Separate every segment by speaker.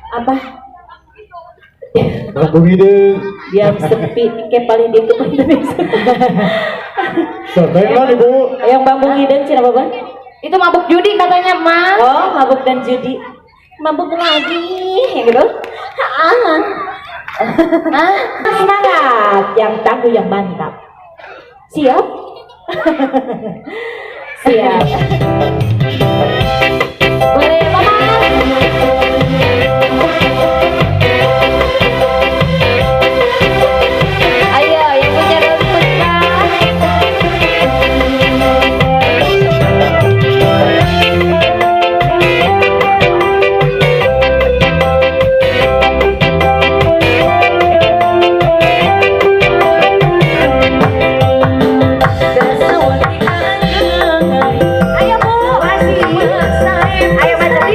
Speaker 1: Apa?
Speaker 2: Bambu hideung.
Speaker 1: Diam sepi kayak paling dia tuh
Speaker 2: Sampai kan Ibu?
Speaker 1: Yang bambu hideung cina apa, Bang?
Speaker 3: Itu mabuk judi katanya, Mas.
Speaker 1: Oh, mabuk dan judi. Mabuk lagi, ya gitu. Ah. Ah, semangat, yang tangguh, yang mantap. Siap? Siap.
Speaker 3: Boleh, Mama. Ayo, yang punya rumput, Pak. Ayo, Bu. Ayo, Mas.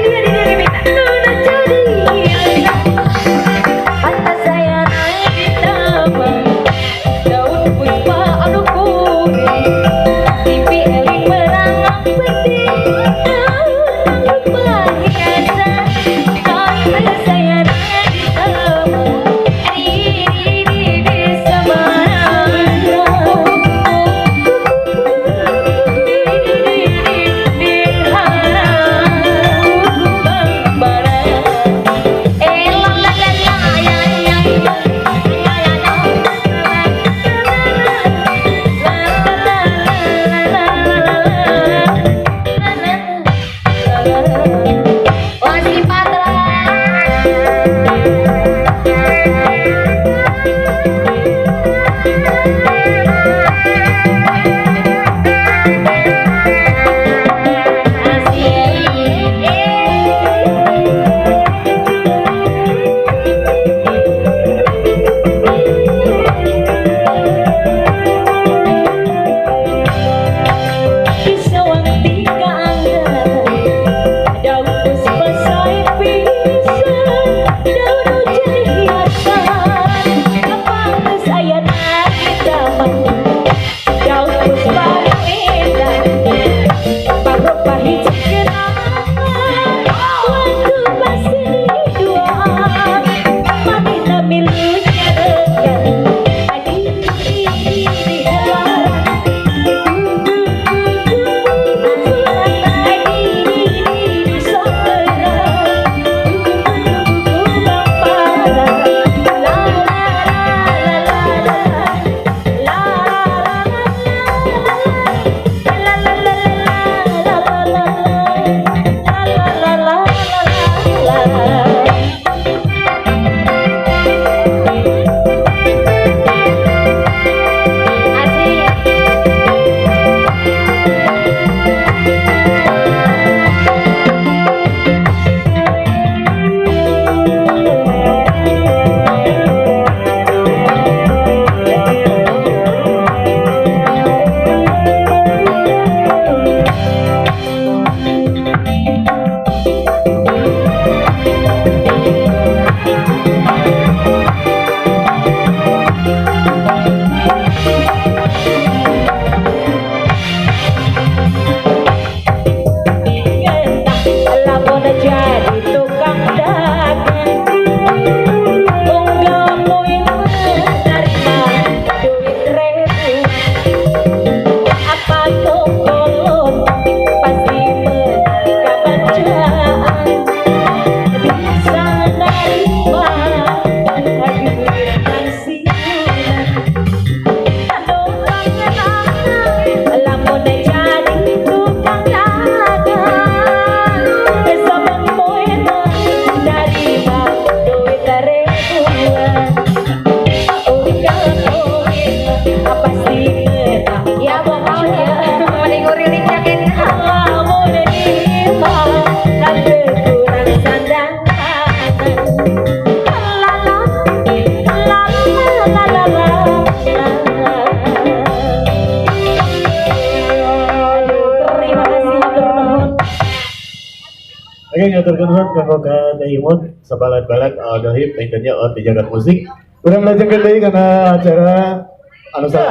Speaker 2: Oke, ngaturkeun nuhun kanggo ka Teh Imut sabalad-balad dohib teh nya di jagat musik. Urang lajengkeun deui kana acara anu sa.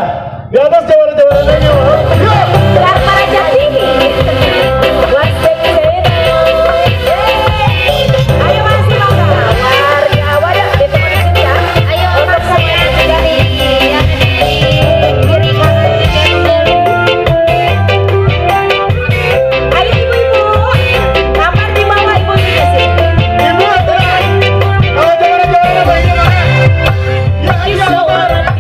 Speaker 2: Di atas jawara-jawara deui.
Speaker 1: Ayo masih mangga. Warga wadah ditunggu di sini ya.
Speaker 3: Ayo masih dari yang di kiri kanan tiga.
Speaker 1: Ayo ibu-ibu, kamar di bawah ibu juga sih.
Speaker 2: Ibu, kalau jawara-jawara baiknya mana? Ya,
Speaker 1: Ayo,
Speaker 2: ayo, ayo,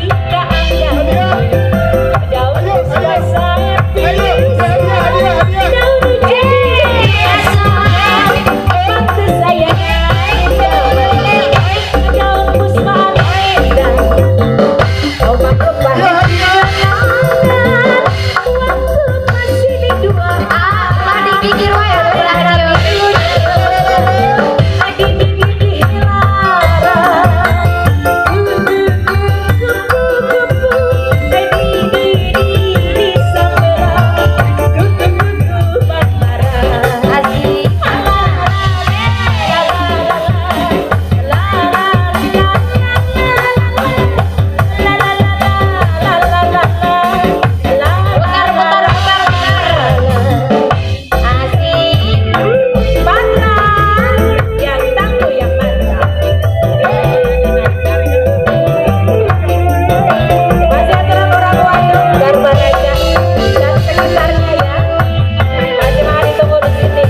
Speaker 3: Ah, dipikir wae ulah Asik. Putar, putar, putar, putar. Asik.
Speaker 1: Patra yang tangguh yang mantap. Masih aturan orang waduk Dharma Raja dan sekitarnya ya. Masih mari tunggu di sini.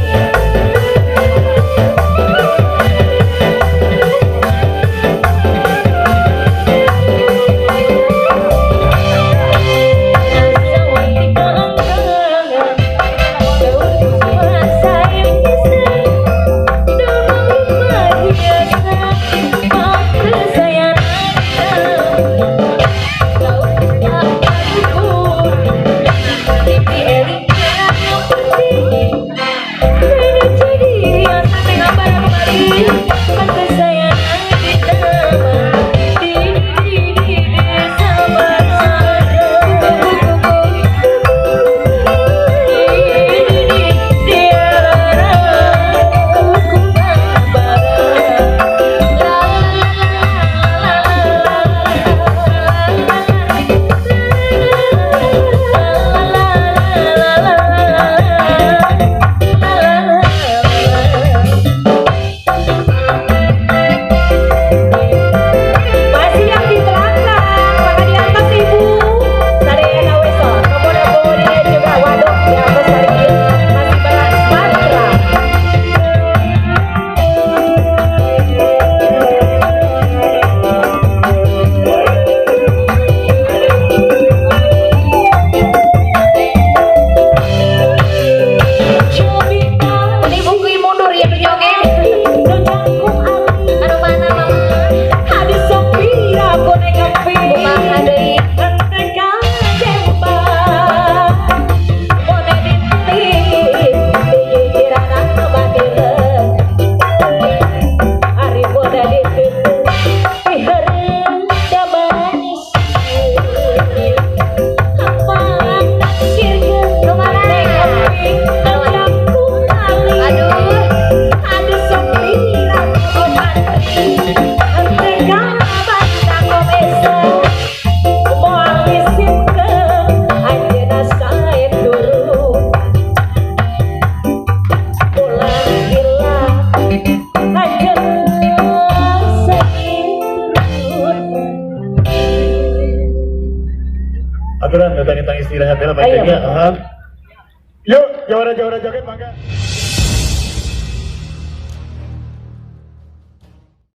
Speaker 1: Masih yang di belakang, maka di atas ibu. Sadayana weso, kebona-kebonnya juga waduk di atas hari ini masih beras matra.
Speaker 3: Ini buku mundur ya joget. Anu mana mama? Kumaha deui? Aduh.
Speaker 2: Aturan datang istirahat ya,
Speaker 1: Ayo.
Speaker 2: Pak. Yuk, jawara-jawara joget mangga.